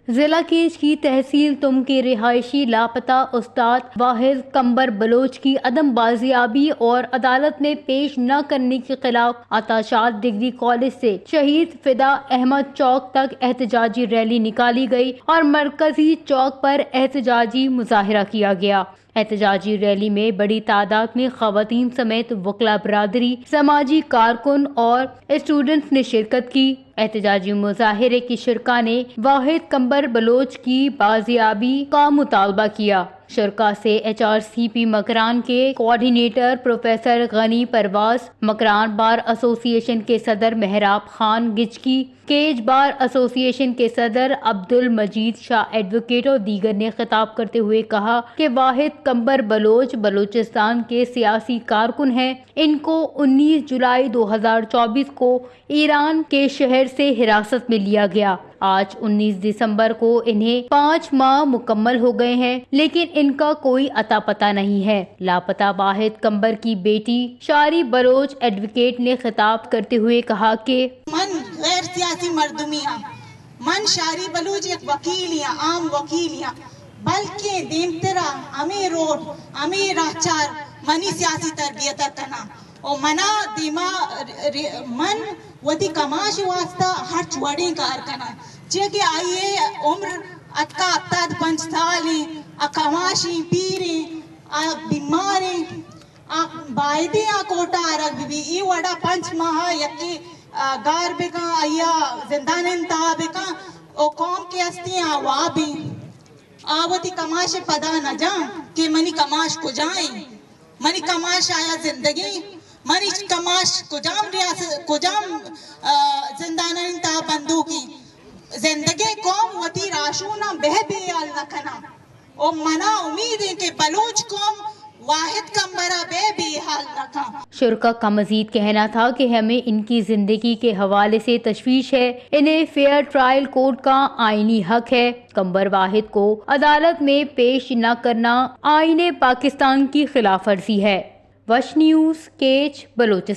ضلع کیچ کی تحصیل تم کے رہائشی لاپتہ استاد واحد کمبر بلوچ کی عدم بازیابی اور عدالت میں پیش نہ کرنے کے خلاف عطا شاد ڈگری کالج سے شہید فدا احمد چوک تک احتجاجی ریلی نکالی گئی اور مرکزی چوک پر احتجاجی مظاہرہ کیا گیا۔ احتجاجی ریلی میں بڑی تعداد میں خواتین سمیت وکلا برادری، سماجی کارکن اور اسٹوڈنٹس نے شرکت کی۔ احتجاجی مظاہرے کے شرکا نے واحد کمبر بلوچ کی بازیابی کا مطالبہ کیا۔ شرکا سے ایچ آر سی پی مکران کے کوآرڈینیٹر پروفیسر غنی پرواز، مکران بار ایسوسی ایشن کے صدر مہراب خان گچکی، کیچ بار ایسوسی ایشن کے صدر عبدالمجید شاہ ایڈووکیٹ اور دیگر نے خطاب کرتے ہوئے کہا کہ واحد کمبر بلوچ بلوچستان کے سیاسی کارکن ہیں۔ ان کو انیس جولائی دو ہزار چوبیس کو ایران کے شہر سے حراست میں لیا گیا۔ آج انیس دسمبر کو انہیں پانچ ماہ مکمل ہو گئے ہیں، لیکن ان کا کوئی اتا پتہ نہیں ہے۔ لاپتہ واحد کمبر کی بیٹی شاری بلوچ ایڈووکیٹ نے خطاب کرتے ہوئے کہا کہ من غیر سیاسی مردمی ہاں، من شاری بلوچ یک وکیلی ہاں، عام وکیلی ہاں، بلکہ دیمترا ہمیں روڈ، ہمیں راہچار منی سیاسی تربیت ء کناں۔ و منا دیما ر-، ر-، من وتی کماش واسطہ ہرچ وڑیں کار کناں، چیا کہ آئی ء عمر اتکا ہپتاد پنچ سال ایں، آ کماشیں، پیریں، آ بیماریں، آ بایدیں آ کوٹا آرگ بہ بی۔ ای وڑا پنچ ماہ یکے، آ، گار بکن، آیا زندان انتہا بکن، او قوم کے ہستی آ وابیں۔ آ وتی کماش پدا نہ جاں کہ منی کماش کجائیں، منی کماش آیا زندگیں، منی کماش کجام ریاست، کجام، آ، زندانانی تہا بندوکیں۔ زندگیں قوم وتی راشوناں بہ بے حال نہ کناں۔ و منا امید ایں کہ بلوچ قوم واحد کمبرا بہ بے حال نہ کن۔ شرکا کا مزید کہنا تھا کہ ہمیں ان کی زندگی کے حوالے سے تشویش ہے، انہیں فیئر ٹرائل کورٹ کا آئینی حق ہے۔ کمبر واحد کو عدالت میں پیش نہ کرنا آئین پاکستان کی خلاف ورزی ہے۔ وش نیوز، کیچ، بلوچستان۔